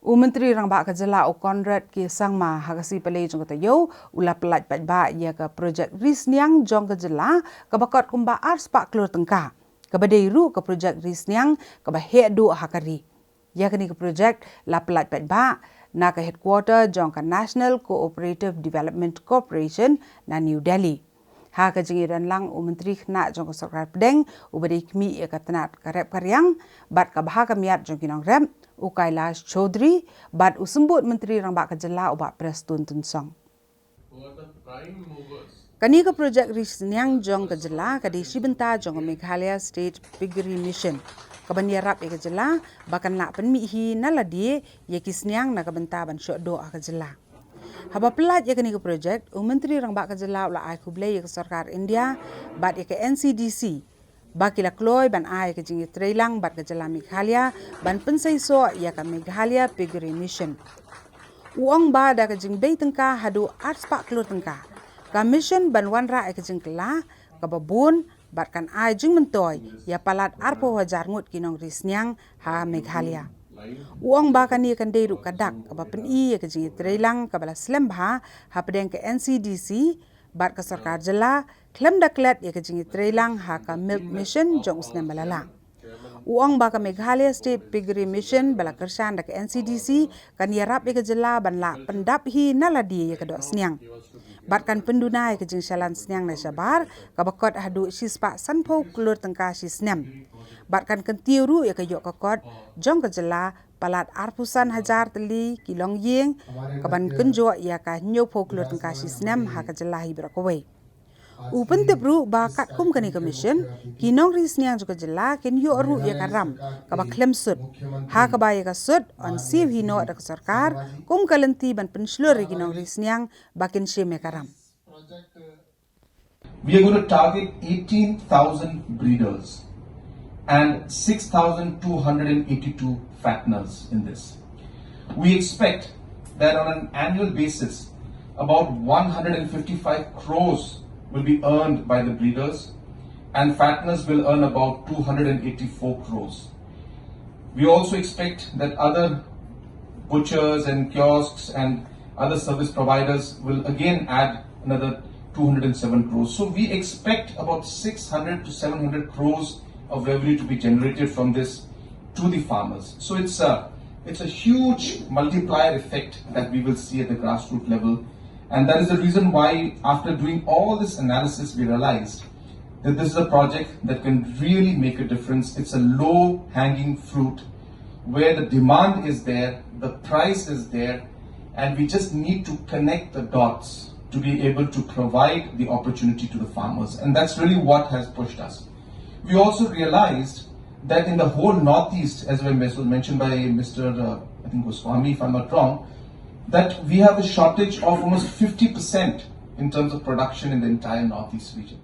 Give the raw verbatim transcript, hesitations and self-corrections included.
U Myntri Rangbah ka Jylla u Conrad K Sangma ha ka sngi Palei jong ka taïew u la pyllait paidbah ïa ka projek ri sniang jong ka Jylla kaba kot kumba ar spah klur tyngka, kaba dei ruh ka projek ri sniang kaba heh duh ha ka ri. Ïa kane ka projek la pyllait paidbah na ka headquarter jong ka National Cooperative Development Corporation na New Delhi. Ha ka jingïadonlang u Myntri Khynnah jong ka Sorkar Pdeng uba dei khmih ïa ka tnat ka rep ka riang bad ka bha ka miat jong ki nongrep, u Kailash Chaudhary, bad u Symbud Myntri Rangbah ka Jylla u Bah Prestone Tynsong. Kane ka projek ri sniang jong ka Jylla ka dei shi bynta jong ka Meghalaya State Piggery Mission, kaban ïarap ïa ka Jylla ba kan lah pynmih hi na lade ïa ki sniang na ka bynta ban shoh doh ha ka Jylla. Haba pyllait ïa kane ka projek, u Myntri Rangbah ka Jylla u la ai khublei ïa ka Sorkar India bad ïa ka N C D C ba ki la kloi ban ai ka jingïatreilang bad ka Jylla Meghalaya ban pynseisoh ïa ka Meghalaya Piggery Mission. U ong ba da ka jingbei tyngka haduh ar spah klur tyngka, ka mission ban wanrah ïa ka jingkylla kaba bun bad kan ai jingmyntoi ïa palat arphew hajar ngut ki nongri sniang ha Meghalaya. U ong ba kane kan dei ruh ka dak kaba pyni ïa ka jingïatreilang kaba la slem bha hapdeng ka N C D C bad ka Sorkar Jylla khlem da klet ïa ka jingïatreilang ha ka Milk Mission jong u snem ba la lah. U ong ba ka Meghalaya State Piggery Mission ba la kyrshan da ka N C D C kan ïarap ïa ka Jylla ban lah pyndap hi na lade ïa ka doh sniang bad kan pynduna ïa ka jingshalan sniang na shabar kaba kot haduh shi spah sanphew klur tyngka shi snem bad kan kyntiew ruh ïa ka ïoh ka kot jong ka Jylla palat arphew san hajar tylli ki longïing, kaban kynjoh ïa ka hynñiewphew klur tyngka shi snem ha ka Jylla hi baroh kawei. U pyntip ruh ba katkum kane ka mission, ki nongri sniang jong ka Jylla kin ïoh ruh ïa ka ram kaba khlem sut, ha kaba ïa ka sut yn siew hi noh da ka Sorkar kum ka lynti ban pynshlur ïa ki nongri sniang ba kin shim ïa ka ram. We are going to target eighteen thousand breeders and six thousand two hundred and eighty-two fatteners in this. We expect that on an annual basis, about one hundred and fifty-five crores will be earned by the breeders, and fatteners will earn about two hundred and eighty-four crores. We also expect that other butchers and kiosks and other service providers will again add another two hundred and seven crores. So we expect about six hundred to seven hundred crores of revenue to be generated from this to the farmers. So it's a, it's a huge multiplier effect that we will see at the grassroots level. And that is the reason why, after doing all this analysis, we realized that this is a project that can really make a difference. It's a low hanging fruit where the demand is there, the price is there, and we just need to connect the dots to be able to provide the opportunity to the farmers. And that's really what has pushed us. We also realized that in the whole Northeast, as was mentioned by Mister Uh, I think Goswami, if I'm not wrong, that we have a shortage of almost fifty percent in terms of production in the entire Northeast region.